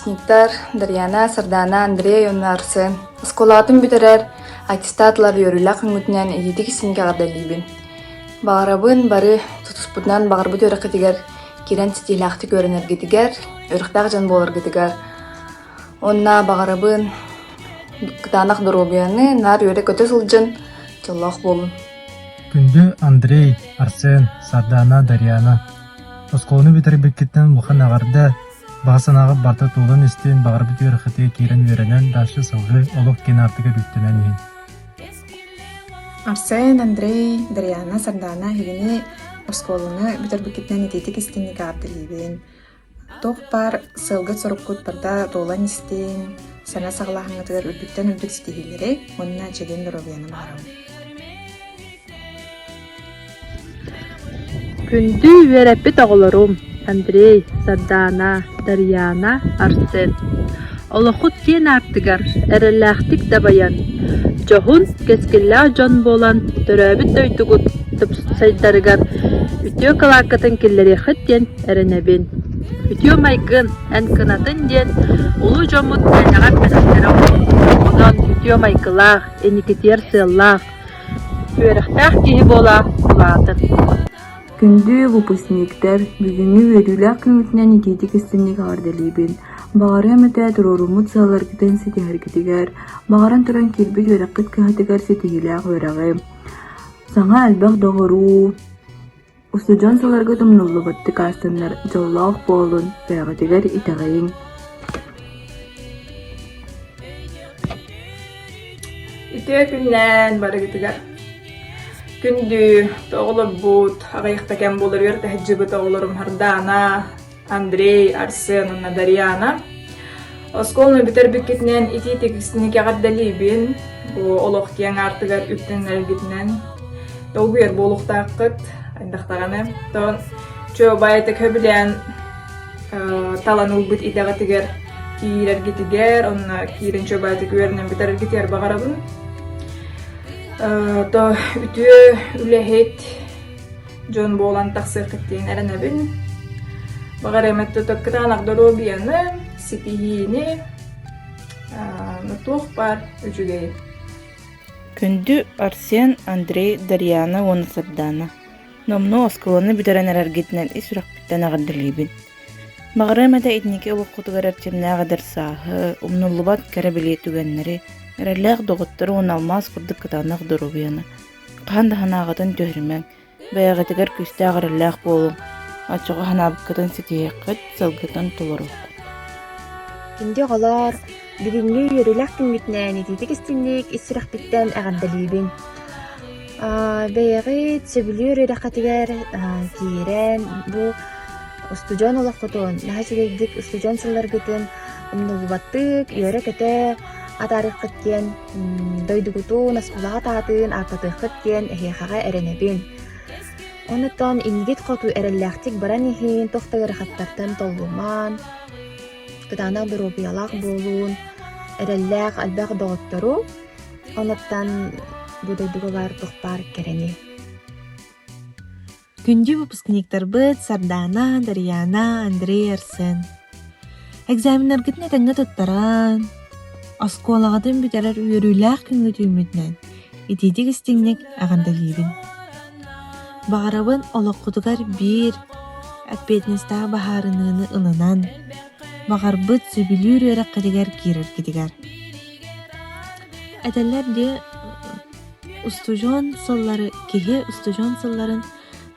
Выпускниктар Дарьяна, Сардаана, Андрей уонна Арсен оскуолаҕытын бүтэрэр аттестат ылар үөрүүлээх күҥҥүтүнэн итиитик-истиҥник эҕэрдэлиибин. Баҕарабын бары тутуспутунан баҕарбыт үөрэххитигэр киирэн ситиһиилээхтик үөрэнэргитигэр, үөрэхтээх дьон буоларгытыгар уонна баҕарабын кытаанах доруобуйаны, наар үөрэ-көтө сылдьын, дьоллоох буолун. Күндү Андрей, Арсен, Сардаана, Дарьяна, оскуоланы бүтэрбиккиттэн улахан эҕэрдэ! Баҕа санааҕыт барыта туолан истин, баҕарбыт үөрэххитигэр киирэн үөрэнэн, дальше салгыы олох киэн аартыгар үктэнэн иһин. Арсен, Андрей, Дарьяна, Сардаана эһигини оскуоланы бүтэрбиккитинэн итиитик истиҥник эҕэрдэлиибин. Туох баар сыалгыт-соруккут барыта туолан истин, саҥа саҕалааһыҥҥытыгар үрдүктэн үрдүк ситиһиилэри уонна чэгиэн доруобуйаны баҕарабын. Күндү үөрэппит оҕолорум Андрей, Сардаана, Дарьяна, Арсен! Олоххут киэн аартыгар эрэллээхтик дабайан, дьоһун, кэскиллээх дьон буолан төрөөбүт дойдугут тупсайдарыгар үтүө кылааккытын киллэриэххит диэн эрэнэбин. Үтүө майгын, эн кынатын диэн улуу дьоммут мээнэҕэ эппэтэхтэрэ Онон үтүө майгылаах, инникитигэр сыаллаах, Үөрэхтээх киһи буола улаатар. Күндү выпускниктар, бүгүҥҥү үөрүүлээх күҥҥүтүнэн итиитик-истиҥник эҕэрдэлиибин! Баҕарыам этэ туруоруммут сыалларгытын ситиһэргитигэр, баҕаран туран киирбит үөрэххит кыһатыгар ситиһиилээх үөрэҕи, саҥа элбэх доҕоруу, Устудьуон сылларга умнуллубаттык аастыннар, дьоллоох буолун, бэйэҕитигэр итэҕэйиҥ. Үтүө күннээн барыгытыгар. Күндү оҕолорбут, аҕыйахта кэм буолар үөрэтэ сылдьыбыт оҕолорум Хардаана, Андрей, Арсен уонна Дарьяна. Оскуоланы бүтэрбиккитинэн итии-тигисник эҕэрдэлиибин. Бу олох киэҥ аартыгар үктэнэргитинэн долгуйар буолуохтааххыт ардахтаҕына. Оттон чуобаайтык сөбүлээн талан ылбыт идэҕитигэр киирэргитигэр, онно киирэн чуобаайтык үөрэнэн бүтэрэргитигэр баҕарабын. То үтүө үлэһит дьон буолан тахсыаххыт диэн эрэнэбин. Баҕар эмэ тута кытаанах доруобуйаны, ситиһиини, туох баар үчүгэйи. Күндү Арсен, Андрей, Дарьяна уонна Сардаана, номнуо оскуоланы бүтэрэн эрэргитинэн ис сүрэхпиттэн эҕэрдэлиибин. Баҕарыам этэ итинники олоххутугар эрчимнээх эдэр сааһы, умнуллубат кэрэ бэлиэ түгэннэри, эрэллээх доҕоттору уонна алмаас курдук кытаанах доруобуйаны. Хаһан да санааҕытын түһэримэҥ, бэйэҕитигэр күүстээх эрэллээх буолуҥ, оччоҕо санаабыккытын ситиһиэххит, сылгытын толоруоххут. Күндү оҕолоор, бүгүҥҥү үөрүүлээх күҥҥүтүнэн итиитик-истиҥник ис сүрэхпиттэн эҕэрдэлиибин. Бэйэҕит сөбүлүүр үөрэххитигэр киирэн, бу устудьуон олоххутун, наһаа үчүгэйдик устудьуон сылларгытын умнуллубаттык, үөрэ-көтө атаарыаххыт диэн дойдугутун, оскуолаҕыт аатын ааттатыаххыт диэн эһиэхэҕэ эрэнэбин. Онуттан иннигит хоту эрэллээхтик баран иһин, туох да ыарахаттартан толлумаан, кытаанах доруобуйалаах буолуун, эрэллээх элбэх доҕоттору, онуттан бу дойдуга баар туох баар кэрэни. Күндү выпускниктарбыт Сардаана, Дарьяна, Андрей, Арсен. Экзаменнаргытын этэҥҥэ туттаран, оскуолаҕытын бүтэрэр үөрүүлээх күҥҥүт үүммүтүнэн итиитик-истиҥник эҕэрдэлиибин. Баҕарабын олоххутугар биир эппиэтинэстээх быһаарыныыны ылынан, баҕарбыт сөбүлүүр үөрэххитигэр киирэргитигэр. Этэллэр дии Устудьуон сыллары киһи устудьуон сылларын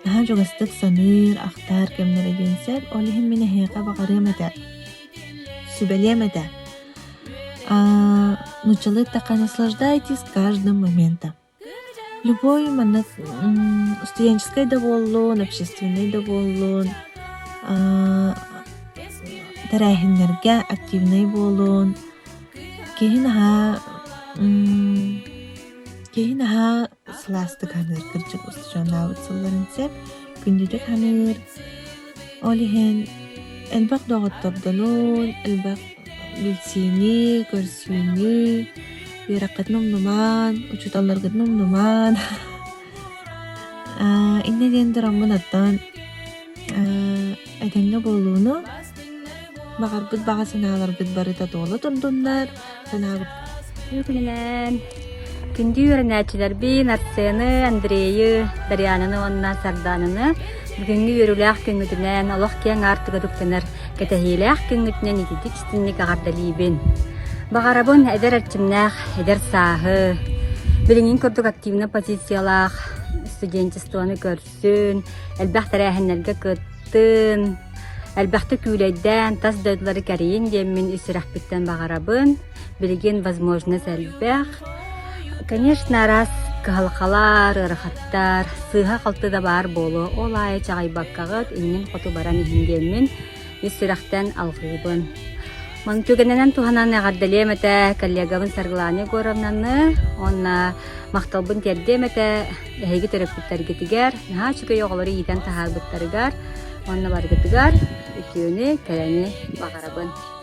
наһаа чугастык саныыр, ахтар кэмнэрэ диэн сөп. Ол иһин мин эһиэхэ баҕарыам этэ, сүбэлиэм этэ. Нууччалыы эттэххэ наслаждайтесь каждым моментом. Любой маннык студенческай да буоллун, общественнай да буоллун, тэрээһиннэргэ активнай буолун, Киһи наһаа киһи наһаа сылаастык саныыр кырдьык устудьуоннаабыт сылларын сөп, күндүтүк саныыр. Ол иһин элбэх доҕоттордонун, элбэх билсиини, көрсүүнү, үөрэххитин умнумаан, учууталларгытын умнумаан. Инньэ диэн тураммын оттон этэҥҥэ буолууну. Баҕарбыт баҕа санааларгыт барыта туола турдуннар, санаабыт Үтүө күнүнэн! Күндү үөрэнээччилэрбин Арсены, Андрейы, Дариананы уонна Сардаананы бүгүҥҥү үөрүүлээх күҥҥүтүнэн, олох киэҥ аартыга үктэнэр кэтэһиилээх күҥҥүтүнэн ититик истиҥник эҕэрдэлиибин. Баҕарабын эдэр эрчимнээх эдэр сааһы, билиҥҥин курдук активнай позициялаах студенчествоны көрсүн, элбэх тэрээһиннэргэ кыттын, элбэхтик күүлэйдээн, тас дойдулары кэрийин диэммин ис сүрэхпиттэн баҕарабын. Билигин возможность элбэх. Конечно, араас кыһалҕалар, ыарахаттар, сыыһа-халты да баар буолуо. Ол аайы чаҕыйбаккаҕыт иннин хоту баран иһин диэммин ис сүрэхтэн алҕыыбын. Маны түгэнинэн туһанан эҕэрдэлиэм этэ коллегабын Саргылана Егоровнаны уонна махталбын тиэрдиэм этэ эһиги төрөппүттэргитигэр, наһаа үчүгэй оҕолору иитэн таһаарбыттарыгар уонна барыгытыгар үтүөнү, кэрэни баҕарабын.